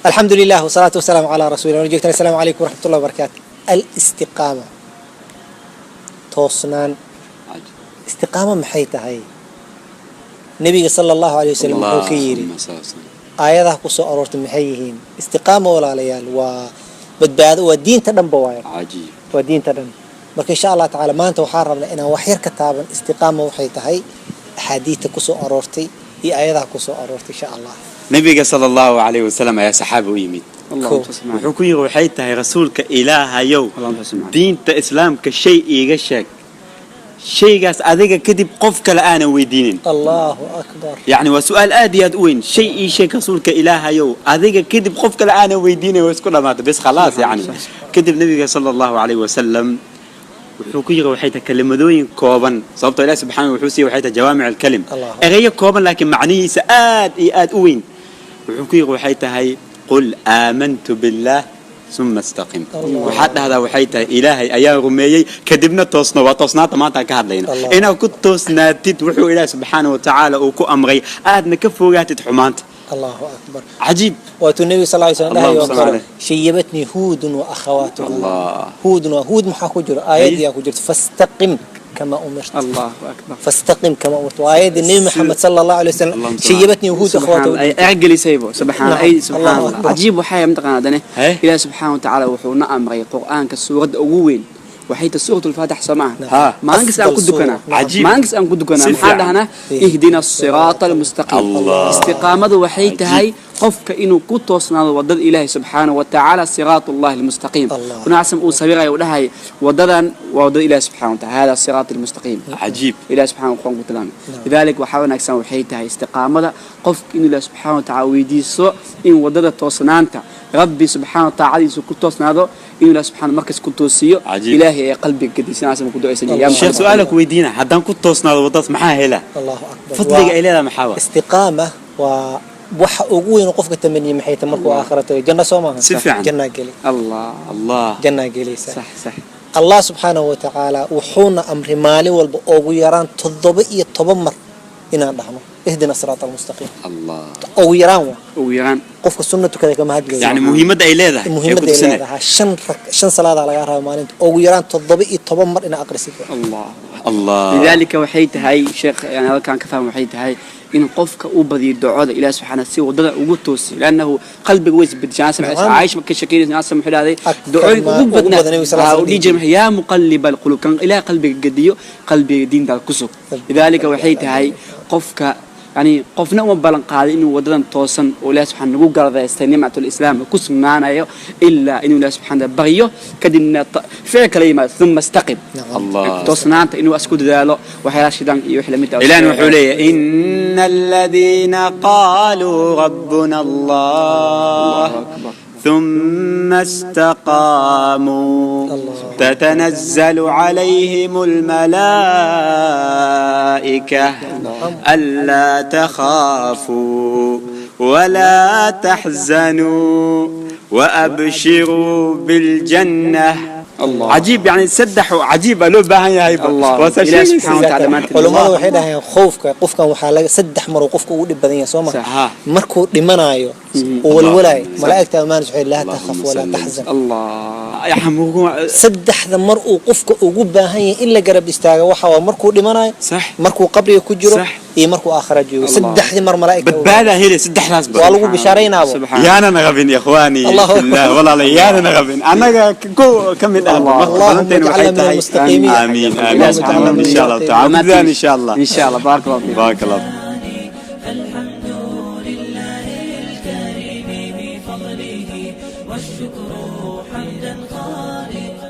Alxamdu lilah wasalaatu wasalaamu calaa rasuulillah. Joogtaan, asalaamu calaykum waraxmatullahi wabarakaatu. Alistiqaama, toosnaan. Istiqaama maxay tahay? Nebiga sala Allahu alayh wasalam wuxuu ka yidhi, aayadaha ku soo aroortay maxay yihiin? Istiqaama, walaalayaal, waa badbaado, waa diinta dhanba waayo. Waa diinta dhan. Marka insha Allah tacaala maanta waxaan rabnaa inaan wax yar ka taaban istiqaama waxay tahay, axaadiidta kusoo aroortay iyo aayadaha kusoo aroortay, insha Allah. Nabiga sala Allahu calayhi wasalam ayaa saxaabi u yimid. Wuxuu ku yiri, waxay tahay, rasuulka Ilaahayow, diinta Islaamka shay iiga sheeg, shaygaas adiga kadib qof kale aanan weydiinin. Allahu akbar. Yacni waa su-aal aad iyo aad u weyn. Shay ii sheeg, rasuulka Ilaahayow, adiga kadib qof kale aanan weydiinin. Waa isku dhamaatay, bes, khalaas. Yacni kadib nabiga sala Allahu calayhi wasalam wuxuu ku yiri, waxay tahay, kelimadooyin kooban, sababtoo Ilaah subxaanahu wuxuu siiyey, waxay tahay, jawaamic alkalim, ereyo kooban laakiin macnihiisa aad iyo aad u weyn. Wuxuu ku yiri, waxay tahay, qul aamantu billaah summa istaqim. Waxaad dhahdaa, waxay tahay, Ilaahay ayaa rumeeyey, kadibna toosno. Waa toosnaanta maanta aan ka hadlayno, inaad ku toosnaatid wuxuu Ilaahay subxaanahu watacaala uu ku amray, aadna ka fogaatid xumaanta. Allahu akbar. Cajiib. Waatuu nebiga sal ly slam dhahay oo kale, shayabatnii Huudun wa akhawaatuha. Huudun waa Huud. Maxaa ku jiro? Aayadii ku jirto, fastaqim kama umirta. Allahu akbar. Fastaqim kama umirta waa aayadii Nebi Maxamed sala Allahu alay wasalam, shayabatnii Huud akhawaatuha. Ay ergelisaybo, subxaan ay subxaan Allah, cajiib. Waxay mataqaanaa dane, Ilaah subxaanahu wa tacaala wuxuu na amray Qur'aanka suuradda ugu weyn waxay tahay suuratu Alfaatix, soo maaha? Maalin kasta aan ku dukanaa, maalin kasta aan ku dukanaa, maxaan dhahnaa? Ihdina asiraata almustaqiim. Istiqaamadu waxay tahay qofka inuu ku toosnaado wadada Ilaahay subxaanahu wa tacaala, siraat Allahi almustaqiim. Unacsan uu sawirayo, uu dhahay wadadan waa wadada Ilahi subxana wa taala, hada siraat almustaqiim. Ilahi subxana quraan ku tilmaamay. Lidaalika waxaa wanaagsan waxay tahay istiqaamada qofka inuu Ilahi subxaana wa tacaala weydiiso in wadada toosnaanta Rabbi subxaana wa taacadiisa ku toosnaado, inuu Ilahi subxaana markas ku toosiyo. Ilaahay ee qalbiga gadisanaasan ku ducaysan. Sheekh, su-aala ku weydiina: haddaan ku toosnaado wadadaas, maxaa helaa? Allahu akbar. Fadliga ay leedahay maxaa wa? Istiqaama waa waxa ugu weyn qofka tamaniye. Maxay tahay markuu aakhira tago? Janno, soo maaha? Si fiican. Jannaa geli. Allah. Allah. Jannaa gelaysa. Sax sax. Allah subxaanahu wa tacaala wuxuuna amray maalin walba ugu yaraan 17 mar inaan dhahno ihdina siraata almustaqiim. Allah. Ugu yaraan waa ugu yaraan. Qofka sunna tukada kama hadlayo. Yani muhiimadda ay leedahay. Muhiimadda ay leedahay, shan rak, shan salaadaa lagaa raba maalinta, ugu yaraan 17 mar inaa aqrisid. Allah. Allah. Lidaalika waxay tahay, sheekh, yani halkaan ka faham, waxay tahay in qofka uu badiyo ducada Ilaah subxaana si wadada ugu toosiyo, lannahu qalbiga way isbedeshaa. Caaisha markay sheekeynaysa, asam wuxuu dhahday ducooyinka ugu badnaa uu dhihi jiray, yaa muqalliba alqulub, kan Ilaah qalbiga gediyo, qalbiga diintaada ku sug. Lidaalika waxay tahay qofka, yani qofna uma ballan qaadin inuu wadadan toosan oo Ilaah subxaana nagu garadaystay nicmatul islaam ku sugnaanayo, ilaa inuu Ilaah subxaana baryo, kadibna ficil kala yimaado, thumma istaqim. Allah. Toosnaanta inuu isku dadaalo, waxyaalaha shidaanka iyo wixii lamid ah. Ilaahna wuxuu leeyahay, ina aladiina qaaluu rabbuna Allah ثم استقاموا تتنزل عليهم الملائكة ألا تخافوا ولا تحزنوا وأبشروا بالجنة. الله. cajiib. Yani saddex cajiib baa loo baahan yahay. Allah. Ilaah subxaana wa tacaala maanta Culummadu waxay dhahayeen khoofka qofkan waxaa laga saddex mar uu qofka ugu dhib badan yahay, soo ma? Sax. Markuu dhimanaayo uu walwalaayo, malaa'igta amaanis waxay, laa takhaf walaa taxzan. Allah. Saddexda mar uu qofka ugu baahan yahay in la garab istaago waxa waa markuu dhimanayo, Sax. markuu qabriga ku jiro Sax. iyo markuu aakhira joogo. Allah. Saddexdii mar malaa'igta badbaadaa helay saddexdaasba. Waa lagu bishaaraynaabo. Subxaan. Yaanan rabin, ikhwaani Allahu fillah, walaala, yaanan rabin, annaga ko ka mid ah. Allah. Marka Allahumma balanteena waxay ijcalna min tahay almustaqiimiin. Aamiin. Allahumma aamiin ijcalna min insha Allah taala, kudaan insha Allah. In sha Allah, baarak Allah fiik. Baarak Allah. الحمد لله الكريم بفضله والشكر حمدا خالقا.